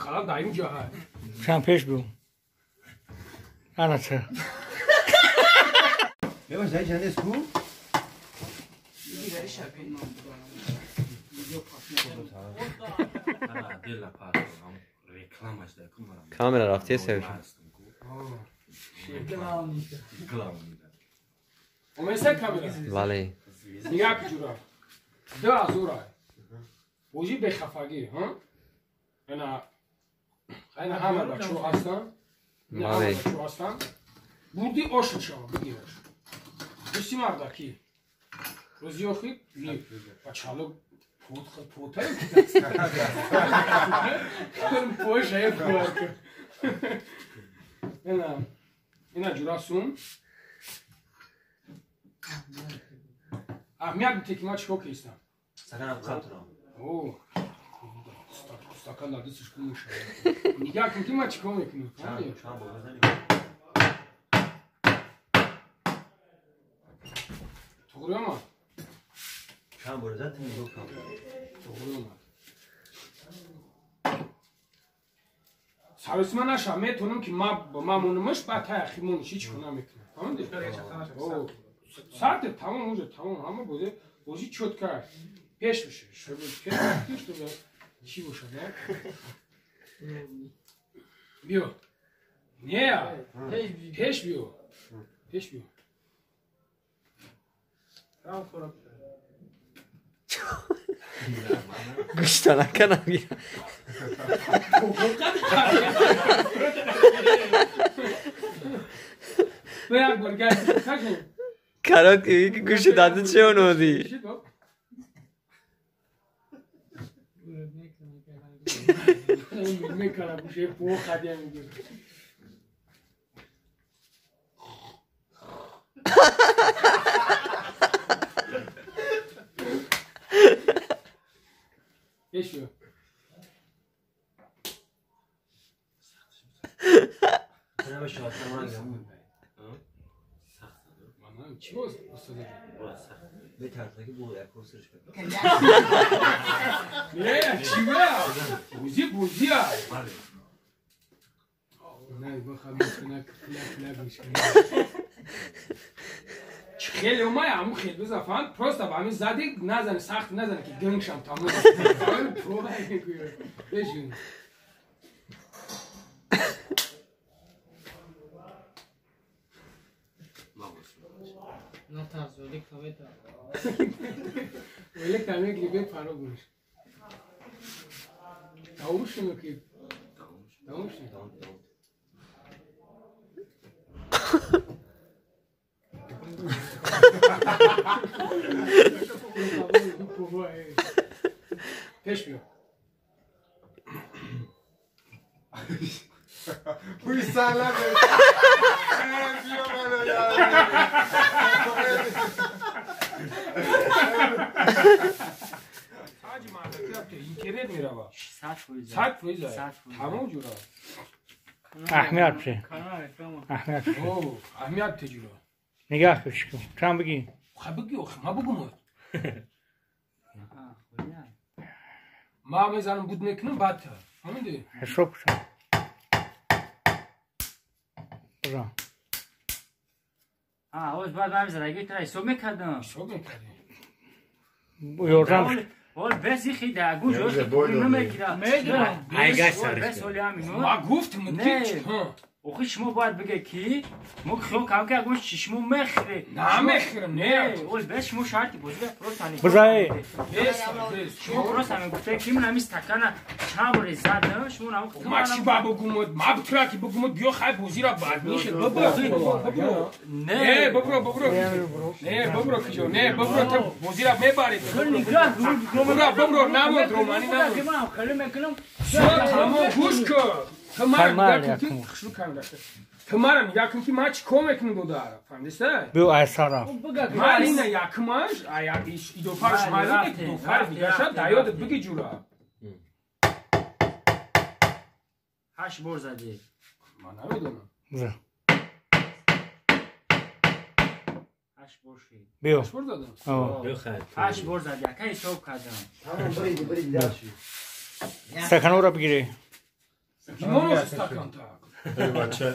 халал дар инҷо ҳаст. Чанд пеш бу. Ана ча. Бебаш дар инҷа нест ку? Камера рафтия севш. Омеса камера? Бале. Нигоҳ ҷура. 2000. Бозӣ бехафагӣ, ҳа? Ана ана ҳама бачаҳо ҳастанд. Бале. Ҳама бачаҳо ҳастанд. Бурди ошуд шава, бигир ош. Дӯсти мардаки. Рӯзи охир бачало потай поша пор. Ина ина ҷура сум. Аҳамият бите ки ман чикор кистам. Стаканам қатро. О, стакан дар дасташ кун мешавад. Нигоҳ кун ки ман чикор мекунам. Чанд бор бизанем? Туғри омад? Чанд бор зад нигоҳ кун. Туғри омад. Саросима наша, метавонам ки ма монумаш, баъд тай ахи монуш ҳеч кор намекунам. Фаҳмидӣ? Сарте тамом уже тамом, ҳама бозӣ бозӣ чётко пеш биши. Чтобы пеш чтобы чӣ бошад, не? Биё. Не, пеш биё. Пеш биё. Гӯшта наканам гира. Як бор гай. Карот гӯши дада че оноди? Мекара гӯше по хадия мегир. Пеш биё. Чӣ боз устод? Метарсаки бо як курсиш кад. Не, чӣ ба? Бозӣ бозия. Не, баха мешкана, кла кла мешкана. Хеле омай, аму хел бизафан, просто ба ҳамин зади назани, сахт назани ки гангшам тамом. Проба мекунӣ. Бешин. На тарс, велик тамета. Велик тамек либе паро гӯш. Тамом шуд ки? Тамом шуд. Пеш биё. Пуй салам. Ҳаҷи мардаки рафте интернет мерава. 100%. 100%. Тамом ҷура. Аҳамият бите. Аҳамият. О, аҳамият бите ҷура. Нигоҳ кун чикор. Чанд бигӣ? Ха бигӣ, охи ма бугум. Ма мезанам буд мекунам баъд та. Фаҳмидӣ? Ҳисоб кун. Бизан. Оз баъд ман задаги тра ҳисоб мекардам. Ҳисоб мекардӣ. Ёрдам. Ол бес ихи да гуш ош намегира. Мегирам. Айгаш сариш. Бес оли ҳамин. Ма гуфтам ки охи шумо бояд биге ки мо хиёл кардам ки ягон шумо мехӯре. Намехӯрам, не. Ол бес шумо шарти бозида просто ҳамин. Бизай. Бес, бес. Шумо просто ҳамин гуфте ки ман ҳамин стакана чанд боре задам, шумо наму. Ма чӣ ба бугумуд? Ма бутра ки бугумуд биё хай бозира бад мешед. Бабро, бабро. Не, бабро, бабро. Не, бабро киҷо. Не, бабро та бозира мебаред. Бабро, бабро намод романи намод. Ман хеле мекунам. Тамом гӯш кун. Ту мара нигоҳ кун ки хушрӯ камера. Ту мара нигоҳ кун ки ман чӣ кор мекунам додар. Фаҳмидиста? Биё айсара. Ман ина якмаш, идофарш майли дофар дигаша даёдат биги ҷура. 8 бор задӣ. Ман намедонам. Бизан. 8 бор шуд. Биё. 8 бор задам. 8 бор задӣ. Ака ҳисоб кардам. Тамом бриди, бриди даши. Стаканора бигирӣ. Кимоно стакан так.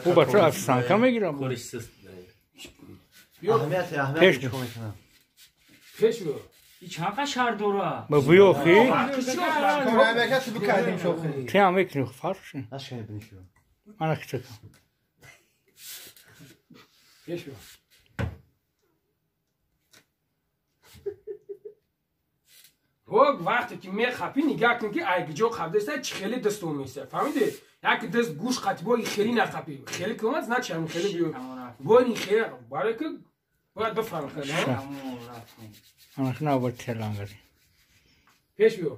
Ӯ бача афсанка мегирам. Аҳамият чикор мекунам? Пеш биё. И чанд шаҳр дора? Ба биё хи. Бикардим шохи. Ти ҳам мекунӣ фарқ ши. Нашкани бинишо. Мана кичакам. Пеш биё. Вақте ки мехапӣ нигаҳ кун ки айгиҷо қабдеста чӣ хеле дасту места. Фаҳмидӣ? Як даст гӯш қатӣ бо хеле нақапӣ. Хеле ки омад, значит ҳамин хеле биё. Бо ин хеле барои ки бояд бифаҳмӣ хеле. Ана хина бо телангари. Пеш биё.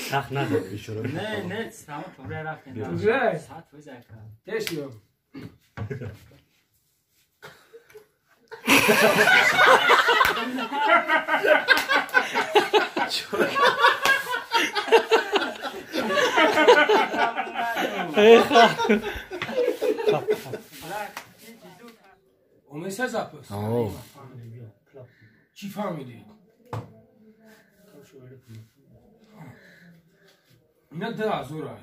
Сахт назад бишуро. Не, не, тамом тугра рафтем. Тугра? Сат фоиз ака. Пеш биё. Омеса запас. Чӣ фаҳмидӣ? Ина 2000.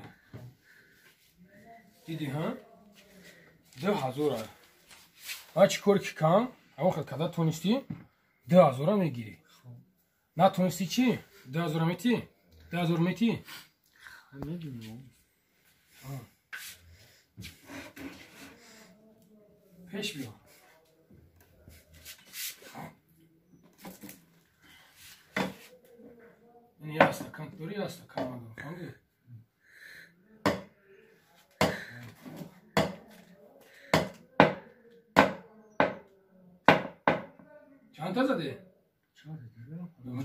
Дидӣ ҳа? 2000. А чӣ кор ки кам? Охир када тонистӣ 2000 мегирӣ. Натонистӣ чӣ? 2000 метӣ? 2000 метӣ? Мебинем. Пеш биё. Ин як стакан дорӣ, як стакан ман дорам. Фаҳмидӣ? Чанд та задӣ?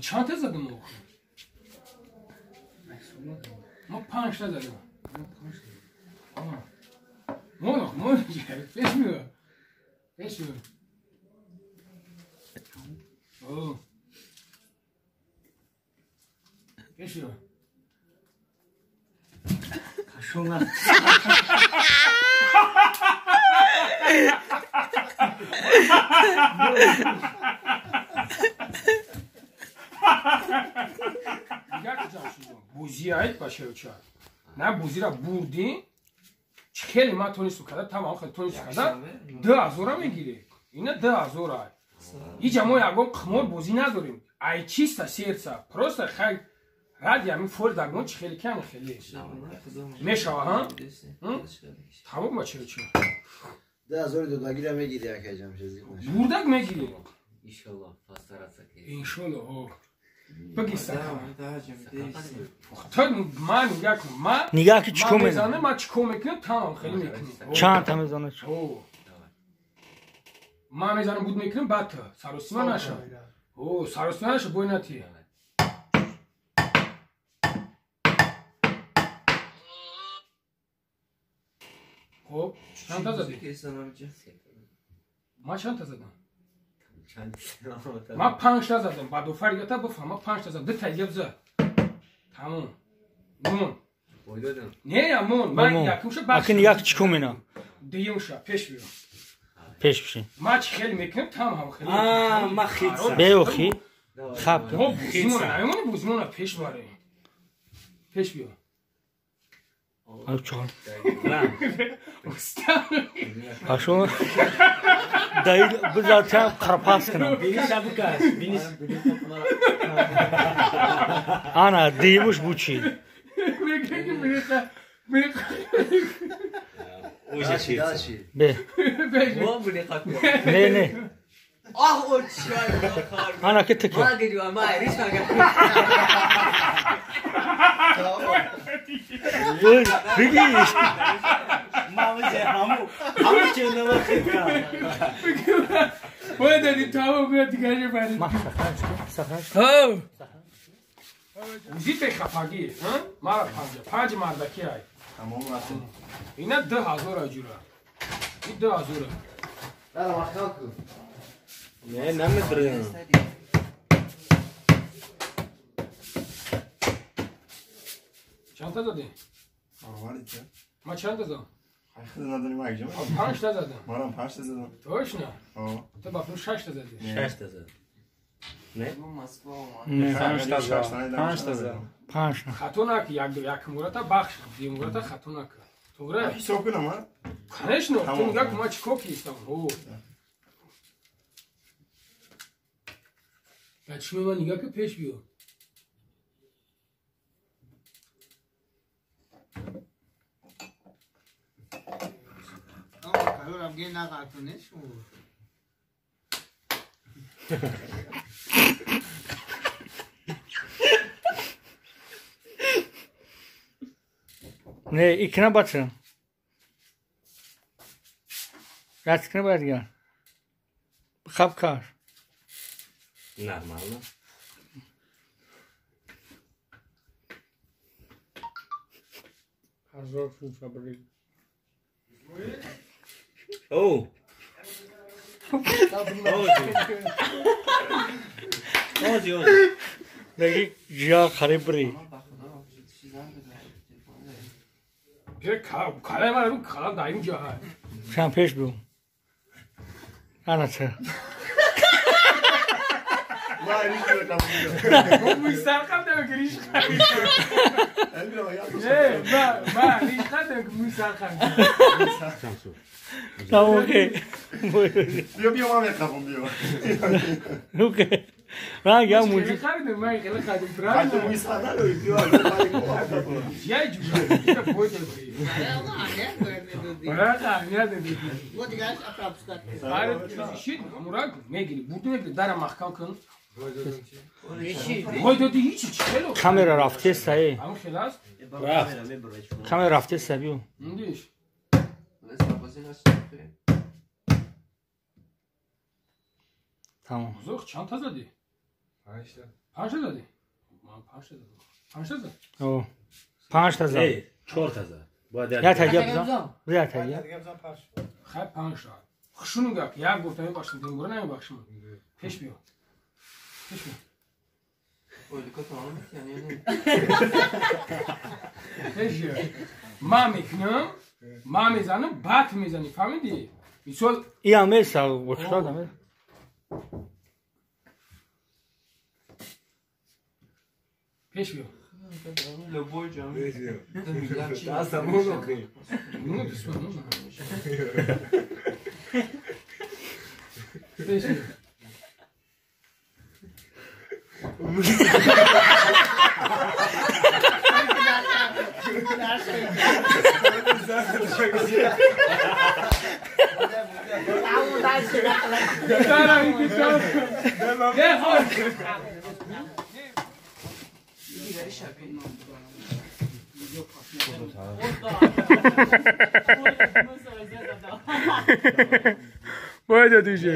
Чанд та задам охир? Мо 5 та задам. Мон, мон, пеш биё. Пеш биё. О. Пеш биё. Кашонга. Бозӣ айд башероча. На бозиро бурдӣ, чӣ хеле ман тонисту када, тамом хеле тонисту када, 2000 мегирӣ. Ина 2000 ай. Иҷа мо ягон қимор бозӣ надорем. Ай чисто сердца. Просто хай ради ҳамин фол дагмон чӣ хеле кам хеле. Мешава, ҳа? Тамом бачероча. 2000 додагиро мегирӣ акай Ҷамшед. Бурдак мегирӣ. Иншаллоҳ, постараться. Иншаллоҳ. Бигӣ стакан. То ман нигаҳ кун. Ман нигаҳ ки чӣ кор мезанам, ман чӣ кор мекунам, тамом хеле мекунем. Чанд та мезанад? Ман мезанам, буд мекунам, баъд ту. Саросима наша. О, саросима наша, бой натӣ. Хоб, чанд та задӣ? Ман чанд та задам? Ман 5 та задам. Баъд офар ята бифаҳм, ман 5 та задам. 2 та дига биза. Тамом. Мон. Не, я мон. Ман якумша баъд. Акин як чӣ кор менам? Дуюмша пеш биё. Пеш бишин. Ман чӣ хеле мекунам, там ҳам хеле. А, ман хитса. Беохи. Хаб. Мо бозимона, намемонӣ бозимона пеш барем. Пеш биё. Чор. Пашо. Дай бизар чам қарпас кунам. Ана димуш бучи. Бе. Не, не. Ана ки тика. Бигӣ. Узите хафагӣ, мара 5 мардаки ай. Ина 2000 аҷура. И 2000. Не, намедурем. Чанд та задӣ? Ман чанд та задам? 5 та задам. Манам 5 та задам. Точно? Ту ба 6 та задӣ. 6 та задам. Не? Не. 5 та за. 5 та. Хато нак як мурата бахш, ди мурата хато нак. Тугра? Ҳисоб кунам, а? Конечно, ту нигоҳ кун, ман чӣ кор кистам. О. Ба чишми ман нигоҳ кун, пеш биё. Не, икна бача. Раст кна бадгар. Хаб кар. Нормально. Ҳазор фунт фабрик. Оу. Ози, ози. Неги ҷа харибри. Пир калай мара кала даим ҷа. Чанд пеш бу. Ана ча. Муй сарқам дам ки риш харид. Не, ма риш хадам ки муй сарқам. Окей. Биё, биё, ман мехабам, биё. Окей. Ранг я муй. Харидам, ман хеле хадим, правильно? Муй сар надори, биё. Я ҷура, бояд бри. Аре, шид, амурак мегири, бурду мегири, дара маҳкам кун. Вой доди ҳичи чӣ хело? Камера рафтеста, э. Ҳамон хел аст? Рафт. Камера рафтеста, биё. Ндиш. Тамом. Бузург чанд та задӣ? 5 та. 5 та задӣ? Ман 5 та задам. 5 та зад? О. 5 та зад. Эй, 4 та зад. Бояд як та гап зан. Як та гап. Хай 5 та. Хушун гап, як гуфтам мебахшам, димбура намебахшам. Пеш биё. Пеш биё. Пеш биё. Ман мекунам, ман мезанам, баъд мезанӣ, фаҳмидӣ? Мисол Иам меса, гӯшта дам. Пеш биё. Ну, бисмилла. Пеш биё. Бояд диже.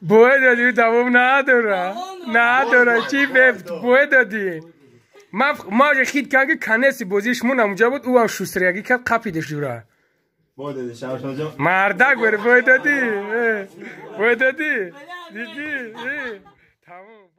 Бояд додӣ, тамом надора. Надора, чӣ бояд додӣ. Ма уже хит кардам ки канеси бозии шумо намуҷа буд, ӯ ҳам шустрягӣ кард, қапидеш ҷура. Мардак бер, бояд додӣ. Бояд додӣ. Дидӣ? Тамом.